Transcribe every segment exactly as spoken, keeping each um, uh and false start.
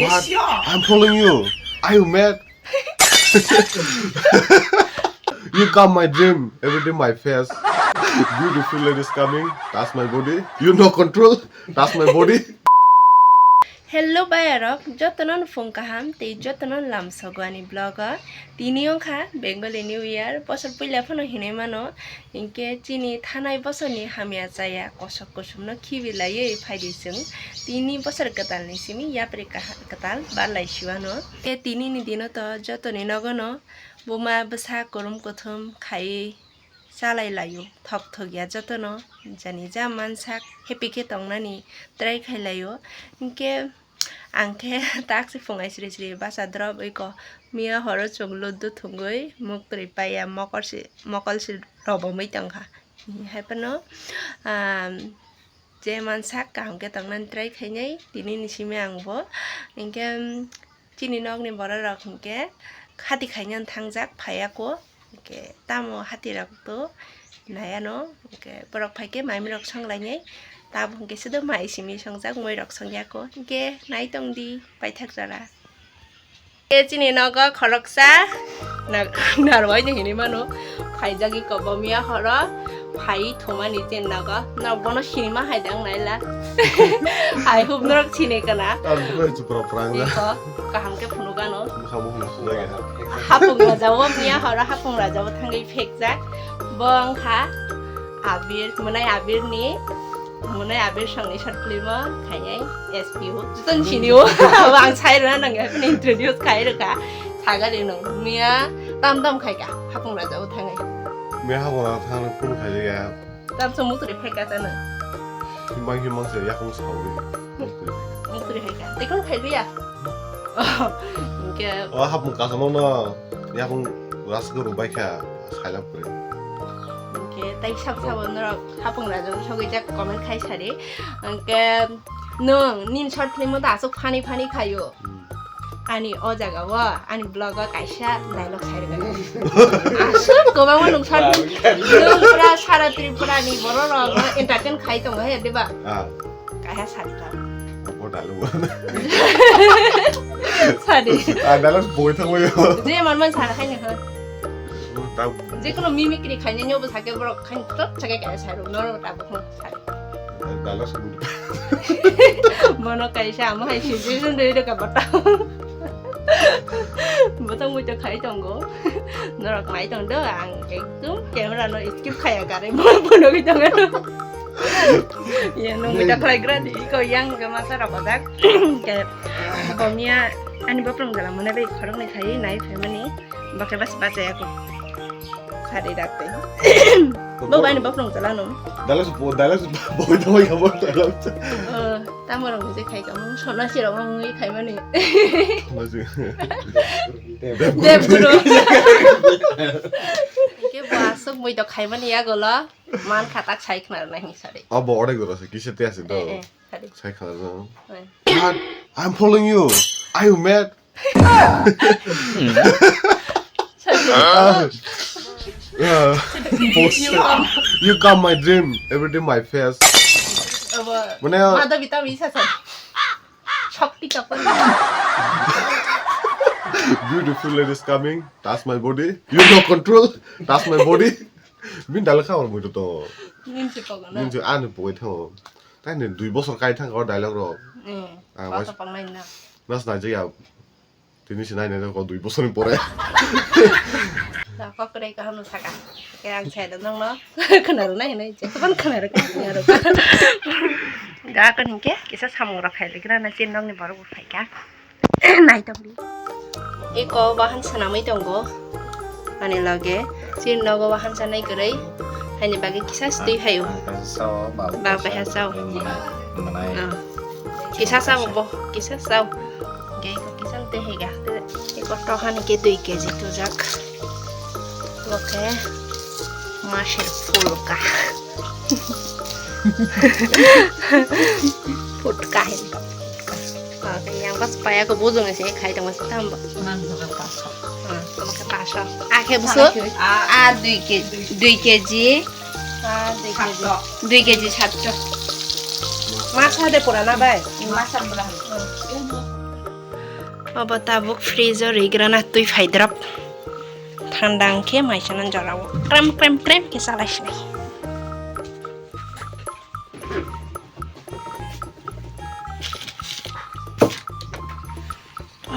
What? I'm following you. Are you mad? You come my dream, every day my face. Beautiful ladies coming, touch my body. You no control, touch my body. Hello bayarok, jotono nupung kaham tei jotono lamsogo ani vlog o. Tini wngkha Bengali New Year, bosor puila phano hinwi mano. Hinkhe chini thanai bosorni hamya chaya kosok kusumno khibi laiwi phaidi chwng. Tini bosor kwtalni simi yapri kaha-, kwtal barlai siwano. Tei tinini dino to jotoni nogono buma bwsa kurum kuthum khaiwi chalai laio, thok thok ya jotono, jani ja mansak happy khe tongnani try khai laio. Hinkhe ang khe taksi phungai sri sri basa drop oi ko miya horo chwng ludu thwngwi muktwi paiya mokol si, mokol si robomwi tongkha. Hai phano, um, je mansak kaham khe tongnani try khainai tini ni simi ang bo. Hinkhe, um, chini nokni borok rok hinkhe hati khaina thangjak phaiya ko. Hinkhe tamo hati rok to naiya no. Hinkhe borok phaikhe maimi rok songlainai. Tabuk hinkhe sudo mai simi songjak, moi rok songya ko. Hinkhe nai tongdi paithak jora. E chini nogo khoroksa na-, narwai ni hinwi mano. Phaijagwi kobo miya horo phai thumani chini nogo. Norok bono sinima hai dang naila. Hai hub norok sini kana. Ang bukhai chupra prang na. Iko kaham khe phunukano. Bukhai bukhai phunukya. Hapung raja o miya horo hapung raja o thangwi phekjak. Bo wngkha Abir, mwnai Abir ni. Mwnai Abir songni short film o khainai S P O. Joto ni sini o. Abo ang sai rwna nang ya, introduce khai rwkha. Sagari nung miya tam tam khai ka. Hapung raja o thangai. Miya hapung raja thang phun khai ya. Tam so mutri phai ka tano. Himang himang se yakung sawi. Mutri phai ka. Te kon khai ya. Oke. O hapung kasamo no yakung ras guru bai kha sailap kre. Oke, tai sab sabo norok hapung raja sogwi jak comment khai sari. Oke, nung nin short film o ta asuk funny funny khayo. Hmm. Ani o jaga o, ani vlog o kaisa dialogue sai rwgano. Asuk kwbangma nung short film, nung pura sara Tripura ni borok rok no entertain khai tongo he, diba? Ah. Kaisa sari ta. Bo dialogue. Sari. Ah, dialogue boi thangwi. Je man man sara khai ni ho. Ta. Je kono mimicry khai ni nyobo sake borok khai tot sake kaisa sari, noro ta bo sari. Dalas gud. Bono kaisa amo hai situation rwi rwkha botong. Botong muitu khai tongo. Norok nai tong do, ang ekdom camera no skip khaya kare bono gwi tongo. Ye nung muitu khlai gra di ko yang ke masa rok odak. Ke bomia ani boprom gala mone bai khorok ni khai nai phaimani. Bakhe bas bachaya ko. Sari dakte. Bo bai ni boprom chala no. Dalas bo, dalas bo, bo, bo, bo, dalas. Oh, tamo rong je khai ka mung sona si rong mung khai mani. Mazu. Debdro. Ke bo asuk mui to khai mani ya golo. Man khatak sai khna na hi sari. Abo ore goro se kise te ase do. Eh, eh, sari. Sai khna no. Eh. But I'm following you. Are you mad? Yeah. You come my dream, every day my face. Mane, mada bita bisa sa. Shakti chapel. Beautiful ladies coming, touch my body. You no control, touch my body. Bin dalakha or muitu to. Ninsi pogana. Ninsi ani pogoi thango. Tei ni dui bosor kai thang o dialogue rok. Eh, ah, kota pangnai na. Nas na jaya. Tini sinai nai ko dui bosor ni pore. Da ko kre ka hanu saka. Ke ang chai da nang no. Khana ro nai nai. Che kon khana ro ka. Ga kon ke kisa samung rok khai le gra na chin nang ni borok bo phai ka. Nai tong di. Iko bahan sanamwi tongo. Ani loge chin nogo bahan sanai kwrwi. Haini bagwi kisa stui phaio. Ang kaisa sao, baba kaisa sao. Mwnai, mwnai. Ah. Kisa sao bo, kisa sao. Ge iko kisa te hega. Iko tohan ke dui keji tujak. Oke. Masir pulka. Put kahin. Oke, yang pas paya ko bujung ese khai tong mas tam bo. Nang juga pas. Ah, oke pas. Ake busu. Ah, dui keji, dui keji. Ah, dui keji. Dui keji satso. Masa de purana bai. Masa purana. Hmm. Obo tabuk fridge o rigrana twi phaidrop. Thanda wngkhe maisana jorao krem krem krem khe chalai sinai.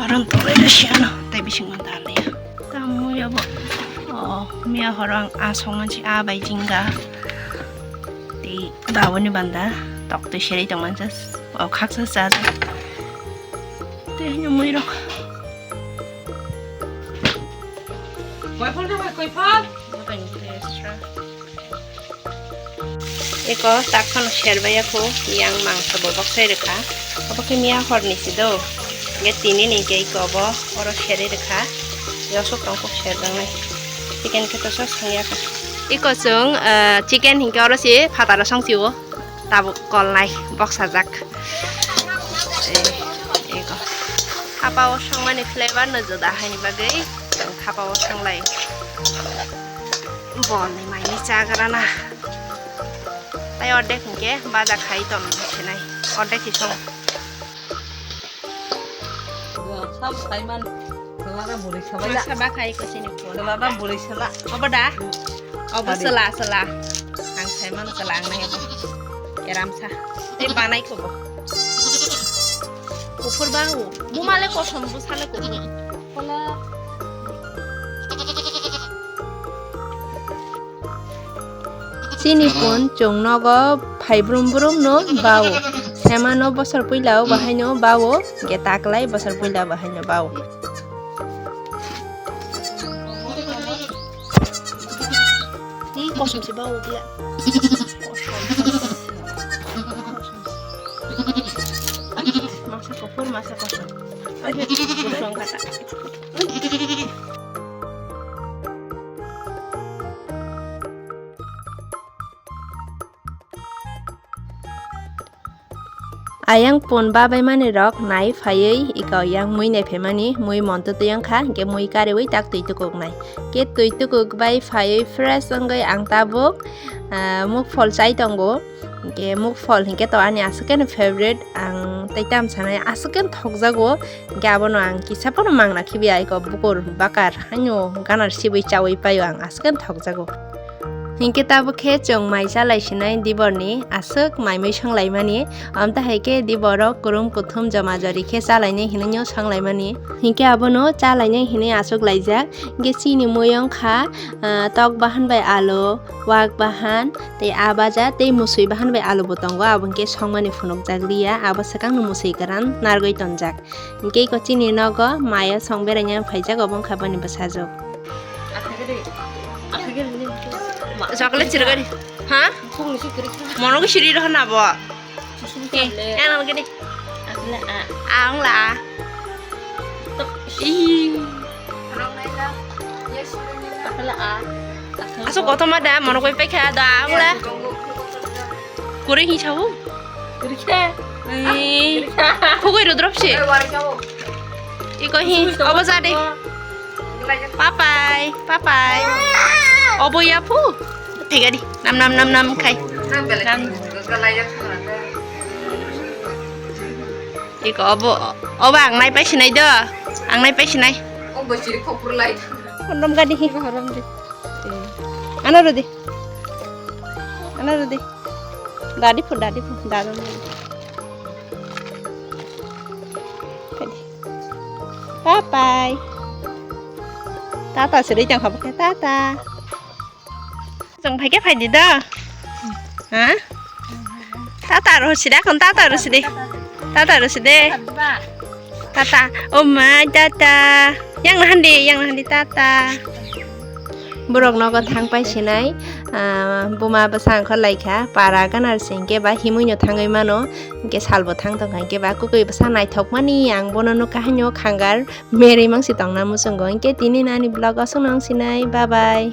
Aron tolai rw siya no, tei bisingo dal ya. Tamo ya bo. Oh, miya horo ang asong mansi a bai jingga. Tei baboni banda tok twi serei tong mansa. Oh, khaksa sa. Tei hanya mui rok. Koi phal na bai, koi phal? Extra. Eko tak phano serbaiya kho, yang mangso bo boksai rwkha. Obo khe miya horni si do. Ge tini ni ge eko obo oro serwi rwkha. Yosok tong kok serjaknai. Chicken khe tosa songya kha. Eko chwng, ah, chicken hinkhe oro si phataro song si o. Tabuk kolnai boksajak. Eh, eko. Thapa o songmani flavor no juda haini bagwi chwng thapa o songlai. Bolni maini chagrana. Tai ordek hinkhe baja khai ton sinai. Ordek hi song. Sab khai man. Sala da buri sala da. Masa ba khai ko sini ko. Sala da buri sala. Obo da? Obo sala, sala. Ang sai man sala ang nai obo. Eram sa. Tei banai ko bo. Kuphur ba o. Bumale kosom busale kuphur. Kola. Chini pun chwng nogo phai brum brum no bao. Semano bosor puila o bahaino bao, ge taklai bosor puila bahaino bao. Ni kosom se bao dia. Masa kosom, masa kosom. Oke, kosom kata. Ayang pun babai mani rok nai phaiwi iko yang mui nai phaimani, mui monto twi wngkha, hingke mui kariwi tak twi tukuk nai. Ke twi tukuk bai phaiwi fresh wngwi ang tabuk, ah, muk phol chai tongo. Hingke muk phol hingke to ani aswk keno favorite, ang tei tam sanai aswk keno thokjago. Hingke abono ang kisa phano mangna khibiya, iko bukur bakar haino ganar sibwi chawi paio ang aswk khe thokjago. Hingke tabuk khe chwng mai chalai sinai diborni aswk mai mui songlaimani, amtahai khe diboro kurum kuthum joma jori khe chalainai hinwi songlaimani. Hingke abono chalainai hinwi achuk laijak. Hingke chini mui wngkha, ah, tok bahan bai alu, wak bahan, tei a baja, tei musui bahan bai alu bo tongo, abo hingke songmani phunukjak liya, abo swkangno musui kwran nargwi tonjak. Hingke iko chini nogo maya song beraina phaijak, obo wngkha boni bwsajwk. Chocolate chirigari. Ha? Mono khe siri rohor na bo. Eh, yang nang gini. Ang la. Ih. Aso kothoma da, mono koi pekha da, ang la. Kuri hi chau? Kuri khe? Ih. Kugui rudrop si. Iko hi, obo jadi. Papai, papai. Obo ya phu. Thega di. Nam, nam, nam, nam khai. Nam. Iko obo, obo ang nai pai sinai do. Ang nai pai sinai. Obo siri khopur lai. Kondom gadi hi. Horom di. Ano rudi. Ano rudi. Dadi phu, dadi phu, dadi phu. Papai. Tata siri jang habo khe tata. Jang phai khe phai di da. Ha? Tata ro sida kon tata ro sidi. Tata ro sidi. Tata, oh my, tata. Yang nahan di, yang nahan di, tata. Borok nogo thang pai sinai, ah, buma bwsa wngkha lai kha, para gana singke ba himui no thangwi mano, hingke salbo thang tong kha, hingke ba kwkwi bwsa naithok mani, ang bono nukha haino khangar, merwi mangsi tongna muchungo, hingke tini nani vlog aswk nang sinai, bye bye.